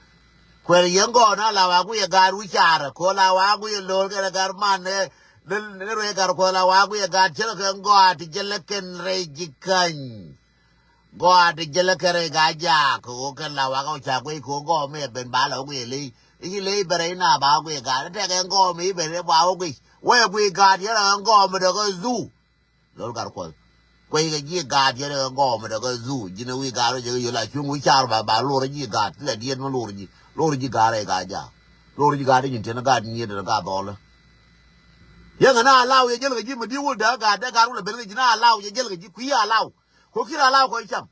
Kuɛl yɛn gɔɔn a la wa guiy ɛ gat wi̱c car ko la wa guiy ɛ lo̱l kɛn ɛ gat man ɛ. Ni ruëë gat kuɔth la wa̱a̱ guiy ɛ gat cä lɛ kɛ gɔaa ti jälɛ kɛn rɛy ji̱ käny. Gɔaa ti jälɛ kɛn rɛy gat jaak kɛ ɣöö kɛn la wa̱a̱ kɛ ca guiy kɛ ɣöö gɔɔm mi ɛ ben ba la wä guiy ɛ ley. I̱ ci ley ben rɛy na ba wä guiy ɛ gat ɛ tɛk ɛn gɔɔm i̱ ben rɛy ba wä guiy wä ɛ guiy gat yɛn rɛ ɛn gɔɔm mi dɔ̱k ɛ dhuu. Lo̱l gat kuɔth. Kueckɛ ji̱ gaat yɛn kɛ gɔɔmɛ dɛ kɛ dhuu ji̱n ɛ wi̱i̱ gaat rɔ jɛ kɛ yol a cuŋ wi̱i̱ car ba ba lor ji̱ gaat ti la diet ma lor ji̱ lor ji̱ gaat rɛ ka jaak. Lor ji̱ gaat rɛ nyin tiɛn gaat nyiet dɛ gaat dhɔlä. Yɛn kɛ na alaw yɛ jäl kɛ ji̱ ma di̱ wul dɛ gaat dɛ gaat wul ɛ ben kɛ ji̱ na alaw yɛ jäl kɛ ji̱ kui̱ alaw. Kɛ ki̱r alaw kɔc cam.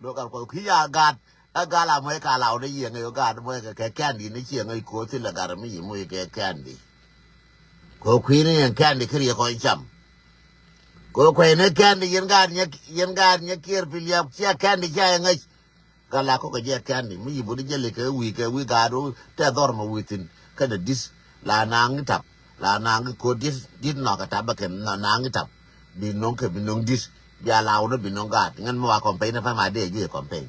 Lo gal kuɔth kui̱ ya gaat ɛ gal a muɔc ka law ni yiëŋ ɛ gaat muɔc kɛ kɛ kɛndi ni ciëŋ ɛ koth ti lɛ gat mi yi muɔc kɛ kɛndi. Ko kui̱ ni yɛn kɛndi kiri kɔn cam. Ko kuɛy ni kɛndi yɛn gaat nyɛ yɛn gaat nyɛ kiɛr pi liap cia kɛndi cia yɛ ŋäc. Gal a kɔkɛ jɛ kɛndi mi yi buni jɛ likɛ wi̱i̱ kɛ wi̱i̱ gaat ru tɛ dhɔr ma wi̱i̱ thin kɛnɛ dis. La naŋ i̱ tap la naŋ i̱ ko̱ dit dit nɔk ɛ tap bä kɛn naŋ i̱ tap. Bi no̱ŋ kɛ bi no̱ŋ dit bi a law ni bi no̱ŋ gaat ŋän mi wa kɔmpeny ni pama dee ji̱ kɔmpeny.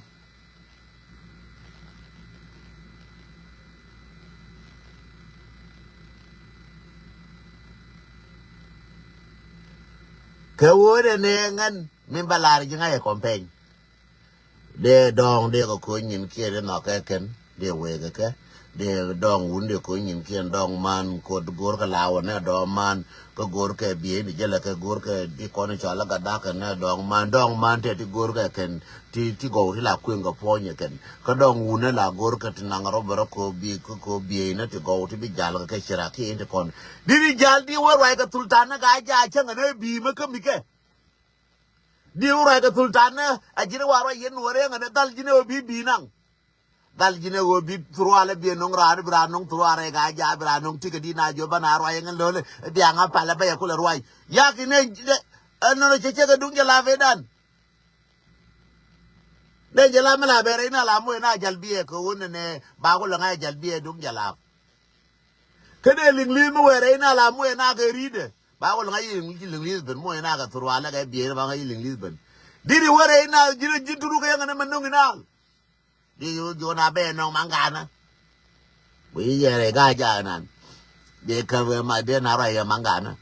Kɛ wee dɛ nɛ ŋän min ba lar ji̱ ŋa̱c ɛ kɔmpeny. Dee dɔ̱ŋ dee kɛ ko̱ny nyin kiɛn dee nhɔk kɛ kɛn dee wee kɛ kɛ dee dɔ̱ŋ wun dee ko̱ny nyin kiɛn dɔ̱ŋ man ko̱t go̱r kɛ lawä nɛ dɔ̱ŋ man kä go̱r kɛ biey ni jälɛ kɛ go̱r kɛ di kɔn cɔl lä gat da̱k kɛ nɛ dɔ̱ŋ man dɔ̱ŋ man tɛ ti go̱r kɛ kɛn ti ti gɔw ti la kueŋ kɛ puɔ̱ny kɛ kɛn kä dɔ̱ŋ wun nɛ la go̱r kɛ ti naŋ rɔ bɛ rɔ ko̱ biey kä ko̱ biey nɛ ti gɔw ti bi jal kɛ kɛ ci rak kiɛn ti kɔn di di jal di wä ruac kɛ thul tan nɛ ka jaa cäŋ kɛ nɛ bi̱i̱ mä kä mi kɛ. Di wä ruac kɛ thul tan nɛ a ji̱n wa ruac yɛn wä rɛŋ kɛ nɛ dhal ji̱n ɛ wä bi̱i̱ bi̱i̱ naŋ. Dhal ji̱n ɛ ɣöö bi thurualɛ bi ɛ no̱ŋ raan bi raan no̱ŋ thurualɛ rɛy ka ja̱a̱ bi raan no̱ŋ ti̱kä di na jiö bä na ruac ɛŋɛ lo̱lɛ. Diaŋ a palɛ bä yɛ kulɛ ruac yak inɛ. Ɛn nɔnɔ cɛ cɛ kɛ duŋ jɛ la ben dan. Den jɛ la mi la ben rɛy na la moc na jal biɛ kɛ ɣöö nɛnɛ ba kulɛ ŋa̱c jal biɛ duŋ jɛ la. Kä dee liŋ li̱th mi wee rɛy na la moc na kɛ ri̱t dɛ ba kulɛ ŋa̱c liŋ li̱th ben moc na kɛ thurualɛ kɛ biɛ ba ŋa̱c liŋ li̱th ben. Diri wee rɛy na ji̱n ji̱n turu kɛ yɛŋɛ ni mɛ no̱ŋ inal. Di yu jun a ben nong mangana. Wi yere ga ja nan. Di ka we ma de na ra ya mangana.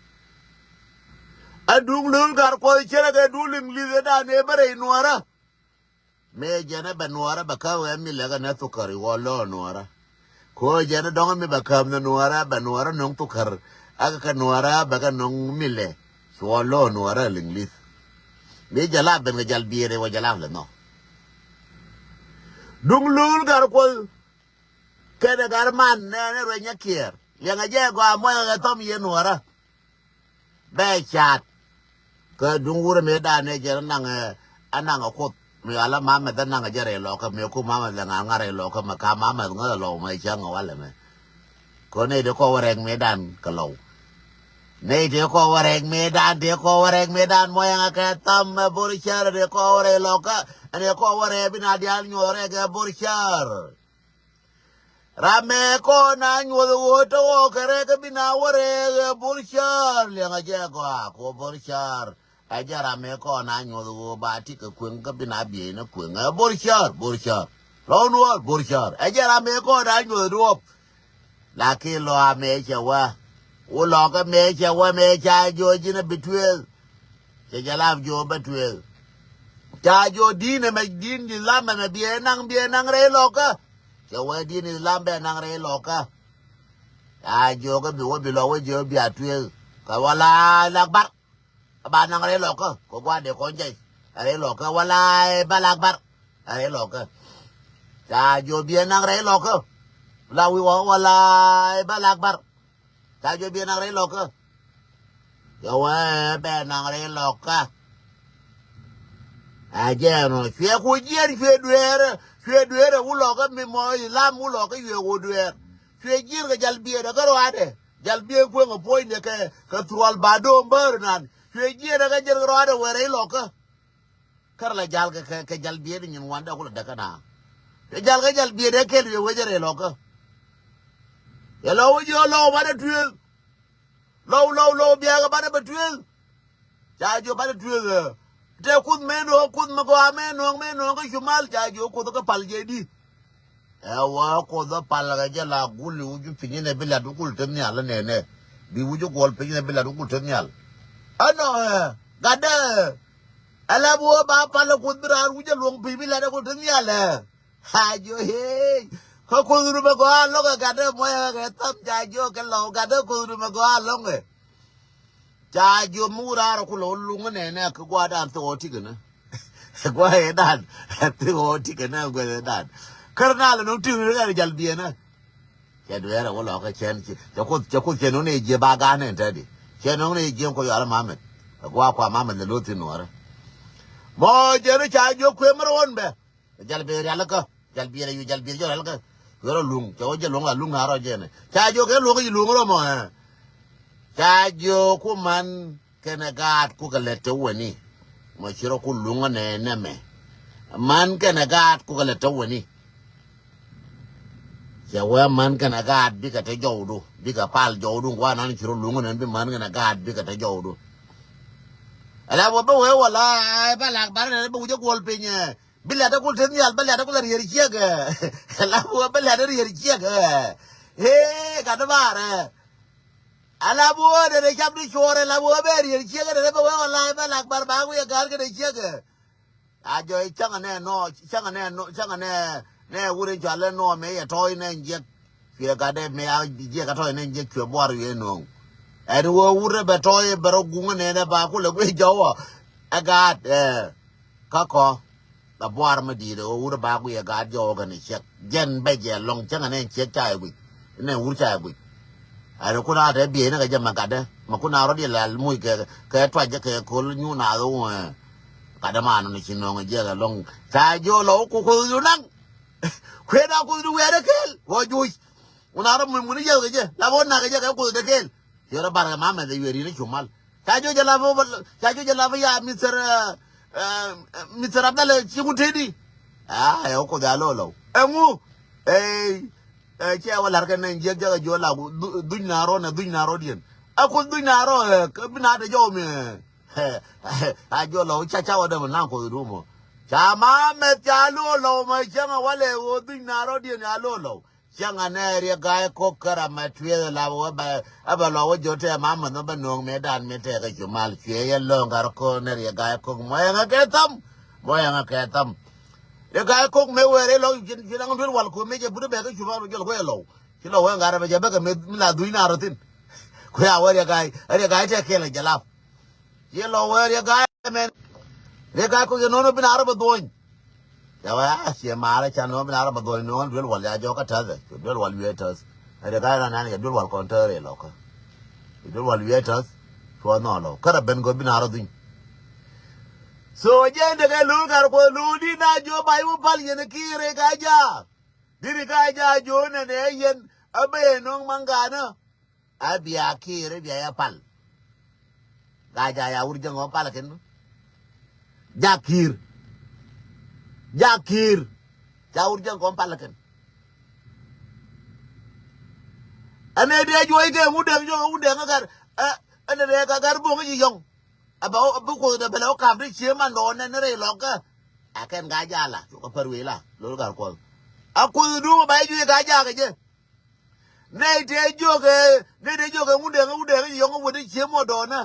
A dung lul gar ko chere ga du ling li da ne bare nuara. Me jene ba nuara ba ka we mi le ga na thukari wo lo nuara. Ko jene dong mi ba kam na nuara ba nuara nong thukar. Aga ka nuara ba ga nong mi le. Cuɔ lɔ nuɔrä liŋlith. Mi jalap ben kɛ jal biɛɛr iwä jalap lɛ nhɔk. Duŋ luul gar kuɔth. Kɛnɛ gar man nɛɛni rueny nyakiɛɛr liɛŋɛ jɛ gɔaa muɔcɛ kɛ thɔm yɛ nuɔrä. Bɛ caat. Kä duŋ wurɛ mi dan nɛ jɛ anaŋ ɛ anaŋ ɛ kuoth. Mi ala mamɛ dhɛ naŋ jɛ rɛy lɔkä mi ku mamɛ dhɛ ŋa̱ ŋa̱ rɛy lɔkä mɛ ka mamɛ ŋäth ɛ lɔw mɛ cäŋ ɛ walɛ mɛ. Kɔ nɛy ti kɔ wä rɛk mëëdan kɛ lɔw. Nɛy ti kɔ wä rɛk mëëdan ti kɔ wä rɛk mëëdan mɔyɛ ŋa kɛ tham ɛ bor cär ti kɔ wä rɛk lɔkä. Ɛn ti kɔ wä rɛk bi na diaal nyuɔth rɛk ɛ bor cär. Ram mɛ kɔ na nyuɔth ɣöö te ɣɔɔ kɛ rɛk bi na wä rɛk ɛ bor cär liɛŋ ɛ jɛ gɔaa kɔ bor cär. Ɛ jɛ ram mëë kɔn a nyuɔth ɣöö ba ti kɛ kueŋ kä bi na bieyni kueŋ ɛ bor cär bor cär. Lɔw nuɔɔr bor cär ɛ jɛ ram mëë kɔn a nyuɔth duɔp. Lakin lɔ a mëë cɛ wä. Wä lɔkä mëë cɛ wä mëë ca jiɔ ji̱n a bi tueeth. Cɛ jɛ lap jiɔ bä tueeth. Ca jiɔ di̱n ɛmɛ di̱n Islam ɛmɛ biɛ naŋ biɛ naŋ rɛy lɔkä. Cɛ wä di̱n Islam bɛ naŋ rɛy lɔkä. Ca jiɔ kä bi wä bi lɔ wä jiɔ bia tueeth. Kɛ wä la lak bar. Ɛ ba naŋ rɛy lɔkä kɛ gua̱a̱r dee kɔn jɛc. Ɛ rɛy lɔkä wala ɛ bal akbar. Ɛ rɛy lɔkä. Ca jiɔ biɛ naŋ rɛy lɔkä. La wi̱i̱ wä wala ɛ bal akbar. Ca jiɔ biɛ naŋ rɛy lɔkä. Yɛ wee bɛ naŋ rɛy lɔkä. Ɛ jɛɛn ɔ cuɛ ku jiɛɛr cuɛ dueer cuɛ dueer ɛ wulɔkä mi mɔ ilam wulɔkä cuɛ ku dueer. Cuɛ jiɛɛr kɛ jal biɛ dɛ kä ruaadɛ. Jal biɛ kueŋ ɛ puɔ̱nyniɛ kɛ kɛ thuruɔl ba do̱o̱m bäär nan. Cuɛ jiɛɛr ɛ kɛ jɛl kɛ ruaadɛ wee rɛy lɔkä. Kärɛ la jal kɛ kɛ jal biɛ di nyin wandɛ kulɛ däkä na. Cuɛ jal kɛ jal biɛ dɛ kɛl cuɛ wecä rɛy lɔkä. Yɛ lɔ wec yɔ lɔw banɛ tueeth. Lɔw lɔw lɔw biakɛ banɛ bɛ tueeth. Ca jiɔ banɛ tueeth ɛ. Tɛ kuth mɛ nuɔ̱ɔ̱ŋ kuth mɛ gɔaa mɛ nuɔ̱ɔ̱ŋ mɛ nuɔ̱ɔ̱ŋ kä cumal ca jiɔ kuth kä pal jɛ di. Ɛ wä kuth ɛ pal kɛ jɛ la gul iwuc piny inɛ bi lat wä kul te nhial inɛnɛ. Bi wuc ɛ guɔl piny inɛ bi lat wä kul te nhial. Ɛnɔ ɛ gatdɛ. Ɛ la bi wä ba pal ɛ kuth bi raar wuc ɛ luɔ̱ŋ piny bi lat ɛ kul te nhial ɛ. Ca jiɔ hee. Kä kuoth rumɛ gɔaa lo̱ŋɛ gatdɛ muɔyɛ kɛ tham ca jiɔ kɛ lɔw gatdɛ kuoth rumɛ gɔaa lo̱ŋɛ. Ca jiö mi wur raar ku lɔ luŋä nɛnɛ kɛ gua̱a̱dan thok ɔ tikɛ nä. Gua̱a̱ ɛ dan thok ɔ tikɛ nä gua̱a̱ ɛ dan. Kär na lɛ nɔ tiŋ ri ɣɛr jal biɛnä. Cɛ dueerɛ wä lɔkä cɛn cɛ kuth cɛ kuth cɛ nɔŋ ni jiɛ ba gan nɛn tɛdi. Cɛ nɔŋ ni jiɛ kɔ yɔal mamɛt. Ɛ gua̱a̱ kua mamɛt lɛ lo̱th thin nuɔrä. Mɔ jɛn ca jiö kuëmä rɔ wän bɛ. Jal biɛ rialikä jal biɛ rɛ yu jal biɛ jɔ rialikä. Kuɛ rɔ luŋ cɛ wä jɛ luŋ la luŋ na rɔ jɛn. Ca jiö kɛ luŋ yi luŋ rɔ mɔ ɛ. Ca jiö ku man kɛnɛ gaat kukɛ lɛ te wani. Mɔ ci rɔ ku luŋä nɛ nɛmɛ. Man kɛnɛ gaat kukɛ lɛ te wani. Cɛ wee man kɛnɛ gaat bikɛ te jɔwdu bikɛ pal jɔwdu ŋuan nan ci rɔ luŋä nɛn bi man kɛnɛ gaat bikɛ te jɔwdu. Ala wä bä wee wala ba lak bar nɛ bä wujä guɔl piny. Bi lɛt akul te nhial bä lɛt akul a rier ciek. Ala wä bä lɛt a rier ciek. Hee gat bar. Ala bi wä dee dee cap ni cuɔɔr ala bi wä bɛ rier ciek dee dee bä wee wala ba lak bar ba wiɛ gar kɛ dee ciek. A jɔ cäŋ anɛ nɔ cäŋ anɛ nɔ cäŋ anɛ nɛ wur in cɔal nɔ mɛ yɛ tɔy nɛ jiɛk. Cuɛ gat dɛ mɛ a jiɛk a tɔy nɛ jiɛk cuɛ buar wiɛ nɔŋ. Ɛn wä wur bɛ tɔy bɛ rɔ guŋ nɛ nɛ ba kulɛ guic jɔwɔ. Ɛ gat ɛ kä kɔ. Ɛ buar mi di̱i̱t ɛ wä wur ba guic ɛ gat jɔwɔ kɛn ciɛk jɛn bɛ jɛ lɔŋ cäŋ anɛ ciɛk ca ɛ guic. Nɛ wur ca ɛ guic. Ɛn kun a tɛ biey ni kɛ jɛ mɛ gatdä mɛ kun a rɔ̱diɛn la muc kɛ kɛ tuac jɛ kɛ ko̱l nyun a dho̱ŋ. Gatdä man ni ci nɔŋ jiɛk ɛlɔ̱ŋ ca jiö lɔ ku kuth du naŋ. Kuëë na kuth du wɛɛrɛ kɛɛl wä juuc. Kun a rɔ mun mun jiɛk kɛ jɛ la bä wä nak kɛ jɛ kɛ kuth dɛ kɛɛl. Ciɛ rɔ bar kɛ mamɛ dhɛ yuɛɛr yin cu mal. Ca jiö jɛ la bä ca jiö jɛ la bä ya Mister Mister Abdallah ci ku tëëdi. Aa ɛ wä kuth a lo̱ lɔw ɛŋu. Ey. Ɛ cɛ wä la̱r kɛ nɛn jiäk jakɛ jiɔ la dhuc na rɔ nɛ dhuc na rɔ diɛn. A kuth dhuc na rɔ ɛ kä bi na te jɔw mi. A jiɔ lɔw ca ca wä däm na kuth du mɔ. Ca ma mɛth ca lo̱ lɔw mɛ cäŋ a walɛ ɣöö dhuc na rɔ diɛn a lo̱ lɔw. Cäŋ a nɛ riɛ ga̱a̱c ko̱k kä ram mɛ tuiɛth la wä bɛ a bɛ lɔ wä jiɔ tɛ ma mɛth mɛ bɛ no̱o̱ŋ mɛ dan mɛ tɛkɛ cu mal cuɛ yɛ lo̱o̱ŋ gat ko̱k nɛ riɛ ga̱a̱c ko̱k mɔ yɛŋɛ kɛ tham. Mɔ yɛŋɛ kɛ tham. Riɛ ga̱a̱c ko̱k mëë wëë rɛy lɔ̱k ci naŋ duel wal ko̱ mëë jɛ but bɛ kä cup a jɔl kuɛ lɔw. Ci lɔw wee ŋa̱r bɛ jɛ bäkɛ mëë mi la dhuc naar thi̱n. Kuɛ a wee riɛ ga̱a̱c riɛ ga̱a̱c tɛ kɛl jɛ lap. Ci lɔw wee riɛ ga̱a̱c mɛn. Riɛ ga̱a̱c ko̱k jɛ no̱o̱n bi naar bɛ dhuɔ̱ny. Cɛ wee a ciɛ maarä can no̱o̱n bi naar bɛ dhuɔ̱ny no̱o̱n duel wal ya jɔk kä täth ɛ cu duel wal wiee täth. Riɛ ga̱a̱c rɔ nan jɛ duel wal kɔn täth rɛy lɔkä. Cu duel wal wiee täth. Cuɔ nhɔɔl lɔw kärɛ ben gɔ̱ bi naar dhuny. So jɛ ndekɛ lo̱o̱r kar kuɔth lo̱o̱r di na jiö bac wä pal yɛn ki̱i̱r ɛ ka jaak. Diri ka jaak jiö nɛnɛ yɛn a ben no̱o̱ŋ maŋ ganä. A bia ki̱i̱r ɛ bia yɛ pal. Ka jaak ya wur jäŋ ɔ pal kɛn. Jaak ki̱i̱r. Jaak ki̱i̱r. Ca wur jäŋ kɔn pal kɛn. Ɛn ɛ dee juɔc kɛ ŋut dɛŋ jɔk ŋut dɛŋ ɛ gar. Ɛn ɛ dee ka gar bo̱o̱ŋ ji̱ yɔŋ. Ɛ bɛ bi kuoth dee bɛ lɛ wä ka̱m ti cie man dɔɔn nɛn ni rɛy lɔkä. A kɛn ka jaak la cukɛ pär wee la lo̱l gar kuɔth. A kuoth duŋ ba jɛ juɔc ka jaak kɛ jɛ. Nɛy tëë jiökɛ nɛy tëë jiökɛ ŋut dɛŋ ŋut dɛŋ ji̱ yɔ̱ŋ wä ti cie mɔ dɔɔnä.